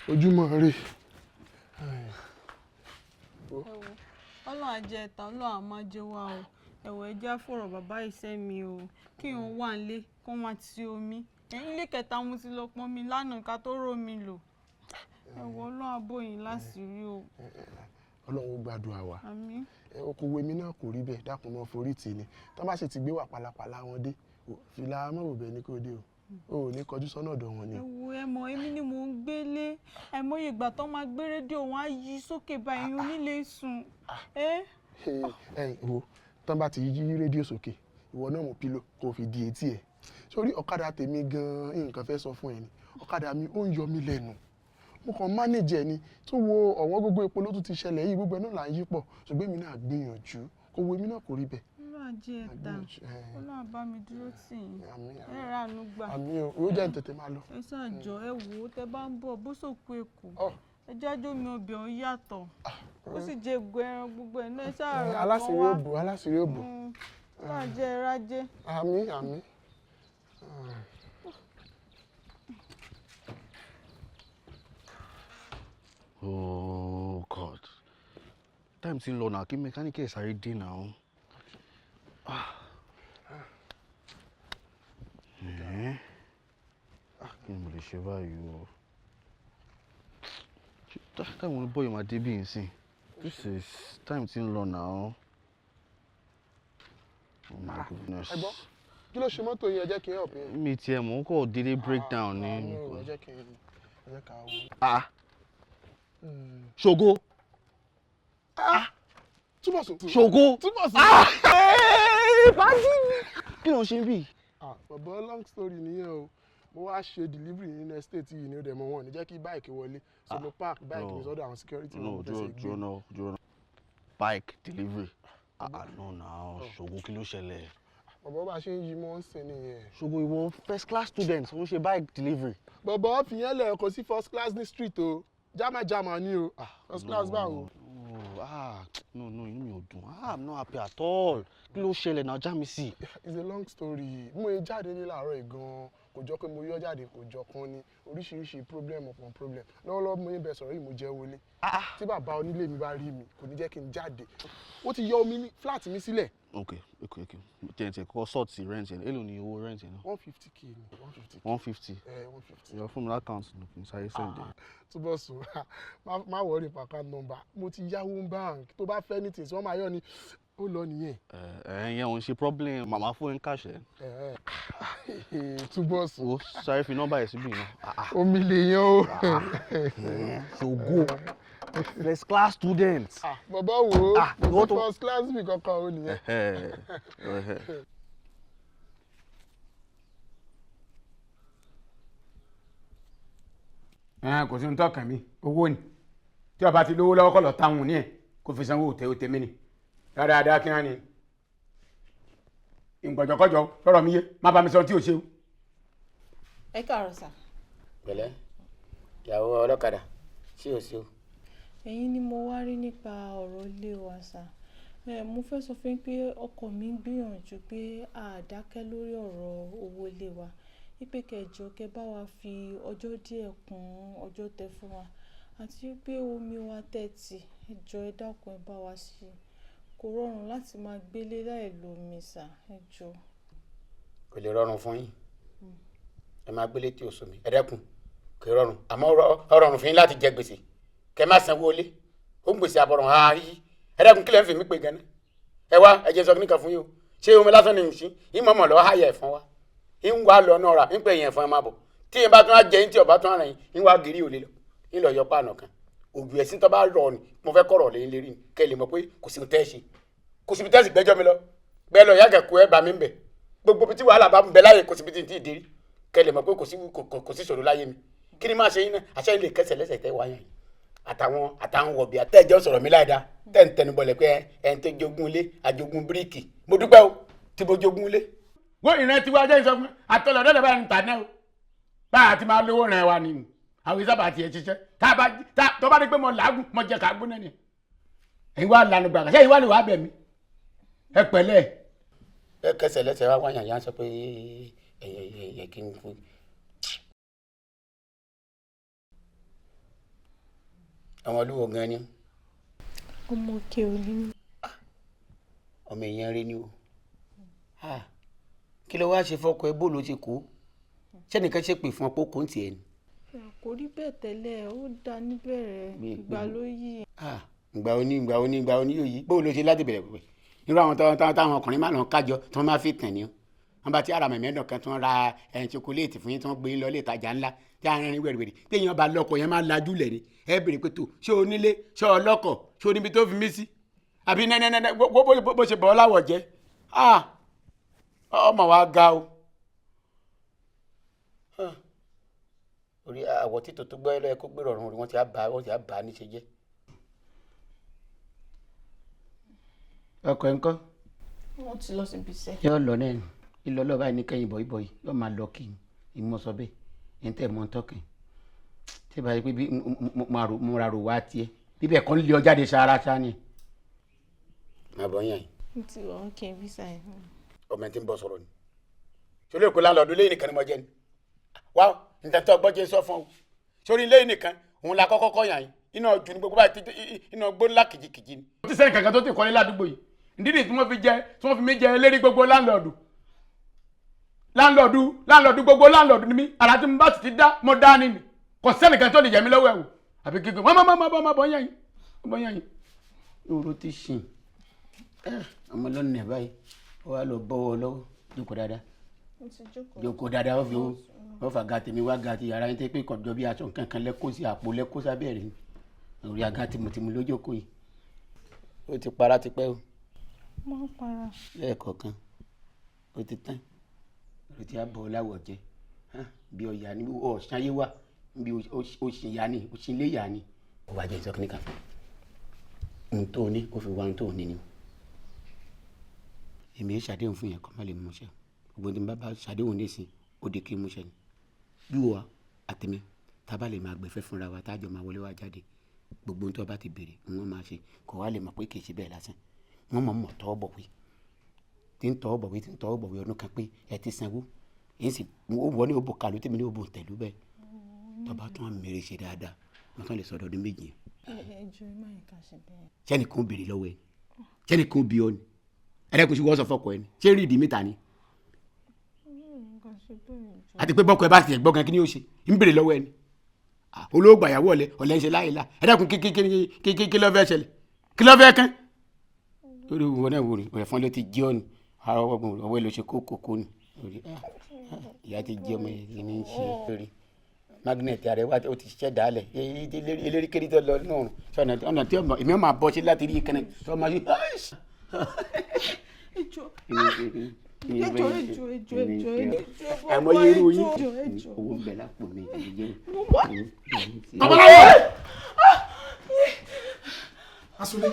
Ojúmọ́ ire. Ẹ wo, Ọlọ́run á jẹ́ ẹ̀ta, Ọlọ́run á máa jẹ wá o. Ẹ̀wọ̀, ẹ jẹ́ á fọ̀rọ̀ bàbá iṣẹ́ mi o. Kí n wà nílé kó máa ti omi. Ẹ̀yìn ilé kẹta mo ti lọ pọn mi lánàá ká tó ró mi lò. Ẹ̀wọ̀, Ọlọ́run á bò yín láṣìírí o. Ọlọ́run ó gbàdúrà wa. Àmín. Okòwò èmi náà kò rí bẹ́ẹ̀, dákun mọ́ forí tì ní. Tọ́ bá sì ti gbé wà pálapàla wọn dé, fìlà mọ̀wòbẹ́ ni kò dé o. O ò ní kọjú sọ́nà ọ̀dọ̀ wọn ni. Ẹ wo, ẹ mọ̀, èmi ni mò ń gbélé. Àìmọye ìgbà tó máa gbé rédíò wọn á yí sókè báyìí, onílé sùn. Ẹ Ẹ wo, tán bá ti yí rédíò sókè, ìwọ náà mú pillow kó o fi di etí ẹ̀. Sórí ọ̀kadà tèmi gan-an, nǹkan fẹ́ sọ fún ẹ ni. Ọ̀kadà mi ó ń yọ mí lẹ́nu. Mo kàn manage ẹ ni. Tó wo ọ̀wọ́n gógó epo ló tún ti ṣẹlẹ̀ yìí, gbogbo ẹ náà là ń yí pọ̀. Ṣùgbọ́n èmi náà gbìyànjú. Kò wo èmi náà kò rí bẹ́ẹ̀. Ọlọ́run á jẹ́ ẹ̀ta. Ọlọ́run á bá mi dúró tì yín. Àmín. Ẹ rà àánú gbà. Àmín o, ó jẹ́ ń tètè máa lọ. Ẹ ṣàjọ, ẹ wò ó, tẹ bá ń bọ̀ bó sòkú Èkó. Ẹ jájó mi ọbẹ̀ ọ̀hún yàtọ̀. Ó sì jẹ egbò ẹran gbogbo ẹ̀ náà, ẹ ṣáà rà kan Aláṣìírí wá. ó bò, aláṣìírí ó bò. Ọlọ́run á jẹ́ ẹ rájé. Àmín, àmín. Oh God. Time ti ń lọ náà, kí mechanic ẹ̀ sáré dé náà. Ah. Eh? Ah, kí ni mo lè ṣe báyìí o? Táwọn boy máa dé bí nsìn. This is time ti ń lọ náà. Oh my goodness. Ẹ̀gbọ́n, kí ló ṣe mọ́tò yín? Ẹ jẹ́ kí n help yín. Mi tiẹ̀ mọ̀, ó kọ̀ dédé breakdown ni. Ẹ jẹ́ kí n ẹ jẹ́ ká wo. Ah. Ṣògo. Ah! Túbọ̀sún. Ṣògo. Túbọ̀sún. Ah! Bájí mi. Kí ló ń ṣe bí? Ah, bàbá, long story nìyẹn o. Mo wá ṣe delivery nínú estate yìí ní ó dẹ̀ mọ́ wọn ní jẹ́ kí bike wọlé. So mo park bike mi sọ́dọ̀ àwọn security No, wọn, mo dúró fẹsẹ̀ gbé. Dúró náà, dúró náà. Bike delivery. Ah ah, no now, Ṣògo, kí ló ṣẹlẹ̀? Bàbá, bá ṣe ń yí mọ́ ń sìn nìyẹn. Ṣògo, ìwọ first class student ó ń ṣe bike delivery. Bàbá, fìyẹn lẹ̀, kò sí first class ní street o. Jámàjámà ni o. First class báwo? Oh, ah, no, no, inú mi ò dùn. Ah, I'm not happy at all. Kí ló ṣẹlẹ̀ náà? Já mi sí. It's a long story. Mo ye jáde ní láàárọ̀ yìí gan-an, kò jọ pé mo yọ jáde, kò jọ kan ní oríṣiríṣi problem upon problem. Lọ́wọ́lọ́wọ́ mo yín bẹ sọ̀rọ̀ yìí, mo jẹ́ wọlé. Tí bàbá onílé mi bá rí mi, kò ní jẹ́ kí n jáde. Ó ti yọ omi ní flat mi sílẹ̀. Ok. Tiẹ̀ kọ́kọ́ sort rent yẹn. Èló ni owó rent yẹn náà? 150K ni, 150K. 150. Ẹ 150. Ìyá fún mi l'account nù kí n sáré send ẹ. Túbọ̀sún, má worry account number. Mo ti yáwó bank. Tó bá fẹ́ ní tìǹsí, wọ́n máa yọ ni ó lọ nìyẹn. Ẹ ìyẹn ò ń ṣe problem. Màmá fún ẹ cash ẹ. Túbọ̀sún. Wo, sáré fi nọ́mbà ẹ̀ síbí náà. Ah, ah. Omi lè yan o. Ṣògo, first class student. Bàbá, wo, Ah, kò ìwọ sí tó- first class mi kankan o nìyẹn. Ẹhẹ́. Ẹn, kò sí ohun tó kàn mí. Owó ni tí o bá ti lówó lọ́wọ́ kọ́ lọ táwọn ní ẹ̀ kó fi sanwó òtẹ́ òtẹ́ mi ni dáadáa kí wọ́n ní ìgbọ̀jọ̀kọ́jọ lọ́rọ̀ mi yé, má bá mi sọ tí o ṣe o. Ẹ káàárọ̀ sà. Pẹ̀lẹ́, ìyàwó ọlọ́kadà, sí o sí o. Ẹ̀yin ni mo wá rí nípa ọ̀rọ̀ ilé wa sà. Ẹ mo fẹ́ sọ fún yín pé ọkọ mi ń gbìyànjú pé a dákẹ́ lórí ọ̀rọ̀ owó ilé wa, wípé kẹjọ kẹ bá wa fi ọjọ́ díẹ̀ kún ọjọ́ tẹ fún wa, àti wípé omi wa tẹ̀tì, ẹ jọ̀ọ́, ẹ dákun, ẹ bá wa ṣe. Kò rọrùn láti máa gbélé láì lo omi sà, ẹ jọ̀ọ́. Kò lè rọrùn fún yín, ẹ máa gbélé tí o sọ mi, ẹ dẹ́kun, kò rọrùn, àmọ́ ó rọrùn fún yín láti jẹ gbèsè kẹ má sanwó ilé, ó ń gbèsè àbọ̀rùn ha yí. Ẹ dẹ́kun, kílẹ̀ ń fi mí pè gan-an? Ẹ wá, ẹ jẹ́ sọ kíníkan fún yín o. Ṣé omi lásán ni nìṣí yín mọ̀mọ́ lọ́ọ́ háyà ẹ̀fọn wa ń wá lọ náà rà ń pè yín, ẹ̀fọn ẹ má bọ̀. Tí yín bá tún á jẹ yín, tí ọba tún á ràn yín, ń wá gírí òlé lọ ń lọ yọ páànù kan òjò ẹ̀sìn tó bá rọ̀ ni. Mo fẹ́ kọ̀rọ̀ lẹ́yìn lérí ni kẹ́ ẹ lè mọ̀ pé kò sí ohun tẹ́ ẹ ṣe, kò síbi tẹ́ ẹ sì gbẹ́jọ́ mi lọ. Bẹ́ẹ̀ lọ yàgẹ̀ kó ẹ bá mi ń bẹ̀. Gbogbo bí tí wàhálà bá ń bẹ láyè, kò síbi tí n tí ì dérí. Kẹ́ ẹ lè mọ̀ pé kò sí ìṣòro láyé mi. Kí ni máa ṣe yín náà? Àṣẹ ilé kẹsẹ̀ lẹ́sẹ̀ tẹ́ wáyà yìí àtàwọn wọ̀bì àtẹ̀jọ́ sọ̀rọ̀ mi láìda tẹ́ ń tẹnubọlẹ̀ pé ẹ̀ ń tẹ́ jogún ilé, àjogún bíríkì. Mo dúpẹ́ o tí mo jogún ilé. Wọ́n ìrìn tí wàá jẹ́ ìsọfún àtọ́lọ̀ ọ̀dọ́dọ̀ bá ń tà náà o, bá a ti máa lówó rẹ̀ wa ni àwọn ìsábà tiẹ̀ ṣiṣẹ́ tá a bá tó bá rí pé mo làágùn, mo jẹ ká gbóná ni. Ẹ̀yin wá lanu gbàgbà, ṣé ẹ̀yin wá lè wá bẹ̀ mí? Ẹ pẹ̀lẹ́. Ẹ kẹsẹ̀ lẹ́sẹ̀ wá wáyà yá sọ pé ẹ̀yẹ kí n fún. Àwọn olúwo gan ni. Ọmọ òkè òní mi. Ọmọ èèyàn rí ni o. Kí ló wáá ṣe fọkọ ẹ, bó ló ti kó? Sẹ́nìkan ṣe pè fún ọ pé ó kò ń tiẹ̀ ni? Kò rí bẹ́ẹ̀ tẹ́lẹ̀, ó dá níbẹ̀rẹ̀, ìgbà ló yí. Ìgbà oní ìgbà oní ìgbà oní yóò yí. Bó ló ṣe láti bẹ̀rẹ̀ pẹ̀pẹ̀? Irú àwọn táwọn ọkùnrin máa lọ kájọ tí wọ́n máa fi tàn ní o. Wọ́n bá ti ara mẹ̀mẹ́dọ̀ kan tí wọ́n ra ṣokoléètì fún yín tí wọ́n gbé yín lọ ilé ìtajà ńlá tí a rìnrìn wẹ̀rẹ̀wẹ̀rẹ̀ téèyàn bá lọ́kọ̀ yẹn máa lajú lẹ̀ ni. Ẹ béèrè pé tó ṣé o nílé, ṣé o lọ́kọ̀, ṣé o níbi tó fi mí sí? Àbí nẹ́nẹ́nẹ́ bó ṣe bọ̀ ọ́ láwọ̀ jẹ́. Ọmọ wa ga o. Orí àwọ̀ títò tó gbọ́ ẹ lọ́yẹ kó gbèrò ọ̀run wọ́n ti á bá a níṣe jẹ́. Ọkọ̀ ẹ̀ ń kọ́? Wọ́n ti lọ síbi iṣẹ́. Yóò lọ náà ni ìlọ lọ́ọ́ báyìí ní kẹ́yìn bọ̀yì bọ̀yì yóò máa lọ kí n mọ̀ sọ bẹ́ẹ̀ ẹ̀ ń tẹ̀ mọ́ ń tọ́kìn. Tí ìbá yẹ pé bí mo ra rò wá tiẹ̀ bíbẹ̀ kọ́ ń lé ọ jáde sára sá ni. Má bọ̀ yàn yìí. Mo ti wọ̀ ọ́ kí n bí sáyẹn. Ọmọ ẹ ti ń bọ̀ sọ̀rọ̀ ni. Sórí èkó láńlọ́ọ̀dù lẹ́yìn nìkan ni mo jẹ́ ni. Wá nǹkan tó gbọ́ jẹ́ sọ fún ọ. Sórí lẹ́yìn nìkan òun la kọ́kọ́ kọ́ yàn yìí. Iná jù ní gbogbo báyìí iná gbó ńlá kìjikìji ni. Ó ti sẹ́yìn kankan tó ti kọ́lé ládùúgbò yìí. Ndídì tí wọ́n fi jẹ tí wọ́n fi mí jẹ eléré gbogbo láńlọ́ọ̀dù. Láńlọ́ọ̀dù láńlọ́ọ̀dù gbogbo láńlọ́ọ̀dù ni mí. Àrà tí mo bá sì ti dá mo dá ni mi. Kò sẹ́nìkan tó lè yẹ mí lọ́wọ́ ẹ̀ wò. Àbí kíkọ́ mọ́ mọ́ mọ́ mọ́ bọ́ yàn yín bọ́ yàn yín. Oró ti sìn. Ọmọ lọ́nà ẹ̀ báyìí ó wá lọ bọ́wọ́ lọ́wọ́ jókòó dáadáa. Jókòó dáadáa ó fi ó fà ga tèmi wá ga ti yàrá yín tẹ́ pé kọjọ bí aṣọ nǹkan kan lẹ́kọ́ sí àpò lẹ́kọ́ sábẹ́ rẹ̀ orí aga tìmùtìmù lójókòó yìí. Ó ti para tipẹ́ o. Máa ń para. Lẹ́ẹ̀kọ̀ọ̀kan ó ti tán. Ó ti á bọ̀ láwọ̀ jẹ bí ọ̀yà ni ọ̀sán ayé wà bí òsìn yá ni òsìn ilé yá ni. Ó wá jẹ́ ìsọkínní kan fún un tó ní ó fi wá ohun tó ní ni. Èmi ń ṣàdéhùn fún yẹn kọ́ má lè mú ṣe. Gbogbo tí n bá bá ṣàdéhùn nísìn ó di kí n mú ṣe ni. Bí wọ́n àtẹ̀mí tá a bá lè máa gbẹ̀fẹ́ fúnra wa tá a jọ máa wọlé wá jáde gbogbo ohun tó bá ti béèrè wọ́n máa ṣe kò wá lè mọ̀ pé kì í ṣe bẹ́ẹ̀ lásán. Wọ́n mọ̀ mọ̀ tọ́ bọ̀ wí tí ń tọ́ bọ̀ wí tí ń tọ́ bọ̀ wí ọdún kan pé ẹ ti sanwó èyí sì ó wọ ní òbò kàlù tèmi ní òbò tẹ̀lú bẹ́ẹ̀ tó bá tún àmì ṣe dáadáa wọ́n tún lè sọ̀dọ̀ ọdún méjì. Sẹ́ni kan béèrè lọ́wọ́ ẹ sẹ́ni kan bí ọ ni ẹ̀rẹ́kùn sí wọ́n sọ fọkọ ẹ ni ṣé rí ìdí mẹ́ta ni. Àti pé bọ́kọ ẹ bá ti gbọ́ gan kí ni yóò ṣe ń béèrè lọ́wọ́ ẹ ni olóògbà ìyàwó ọ̀lẹ ọ̀lẹ ń ṣe láyé la ẹ̀rẹ́kùn kí ló fẹ́ ṣẹlẹ̀ kí ló fẹ́ kán. Lórí ìwọ náà wò rí ẹ̀fọn ló ti jẹ́ ọ ni ara ọwọ́ ẹ ló ṣe kókó ni ìyá ti jẹ́ ọmọ yẹn ní í ṣe lórí magnet rẹ wá ó ti ṣiṣẹ́ dálẹ̀ eléré kéré tó lọ nínú ọ̀run ọ̀nà tí èmi máa bọ́ sí láti rí ìkànnì tó máa ṣe. Àmọ́ irú yín owó ń bẹ lápò mi ìdíje. Babaláwo! Asunle.